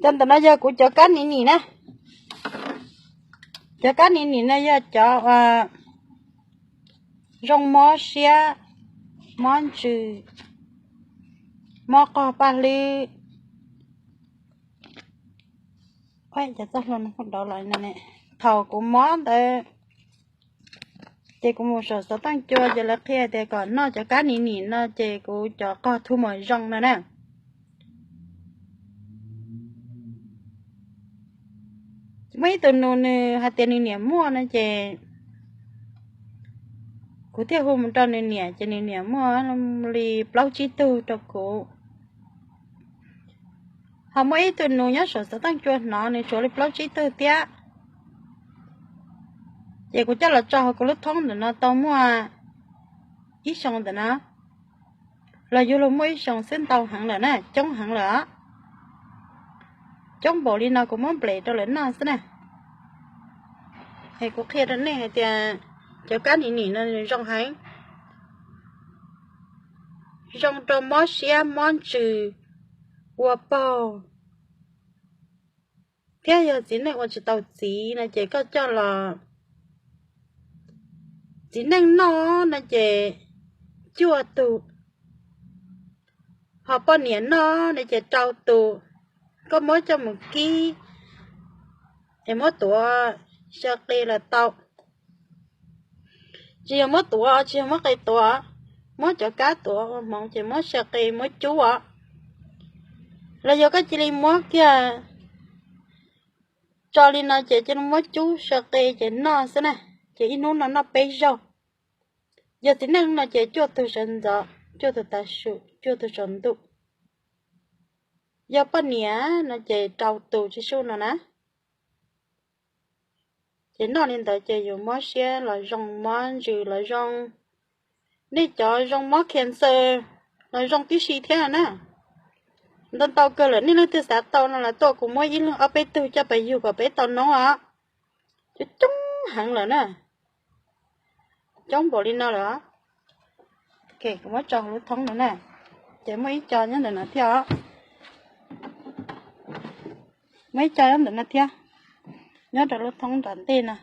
Cov ntawm no yog kuv cov kab nim nim na. Cov kab nim nim no yog cov zoo mob siab, mob ntsws, mob qog paj hlwb. Txoj hlua no kuj dov los no ne. Thaum kuv mob ntawd ces kuv mus saum xov tooj cua ces lawv qhia tias kom noj cov kab nim nim no ces kuv cov qog thu mos zoo no na. Muaj ib tug nus nws hais tias nws niam muaj no ces kuv thiaj hu mus rau nws niam ces nws niam muaj li plaub tsib tug rau kuv. Ho muaj ib tug nus nyob saum xov tooj cua hnov nws tshuav li plaub tsib tug thiab. Ces kuv coj los tso hauv kuv lub thoob ntawm no tau muaj ib xyoos ntawm no, los yug luag muaj ib xyoos xwb ntau heev lawm na, coob heev lawm os. Coob npaum li no kuv muab nples rau lawv noj xwb na. Es kuv qhia rau nej hais tias cov kab nim nim no nws zoo heev, zoo rau mob siab mob ntsws, ua paug, thiab yog txiv neej ua tsis tau txiv no ces koj coj los txiv neej noj no ces cuaj tug, ho poj niam noj no ces rau tus. Koj muab coj mus kib es muab tuav xyaw qe los tau. Tsis yog muab tuav, tsis yog muab qe tuav, muab cov kab tuav ua hmoov ces muab xyaw qe muab cub os. Los yog koj cia li muab kiag tso li no ces cia li muab cub xyaw qe ces noj xwb na. Ces ib hnub no noj peb zaug. Yog txiv neej no ces cuaj tug sawv ntxov, cuaj tug tav su, cuaj tug tsaus ntuj. Yog poj niam no ces rau tus tsis su no na. Ces noj li ntawd ces yus mob siab los zoo, mob ntsws los zoo. Nej cov zoo mob cancer los zoo tib si thiab na. Ntau ntau kawg lawm, nej leej twg xav tau no los tuaj kuv muab ib leeg ob peb tug coj pais yug kom peb tau noob os. Coob coob heev lawm na. Coob npaum li no lawm os. Kuv muab tso lub thoob no na. Ces muaj ib co nyob ntawm no thiab os. Muaj ib co nyob ntawm no thiab, nyob rau lub thoob nram ntej no.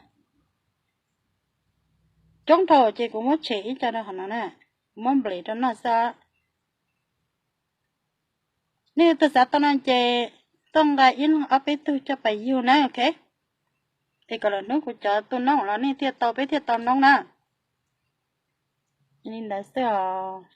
Coob dhau ces kuv muab tshem ib co rau hauv no na, kuv muab nples rau noj xwb. Nej leej twg xav tau no ces tuaj nqa ib leeg ob peb tug coj pais yug na, ok. Es kom lwm hnub kuv cov tu noob los nej thiaj tau, peb thiaj tau noob na. Li ntawd xwb os.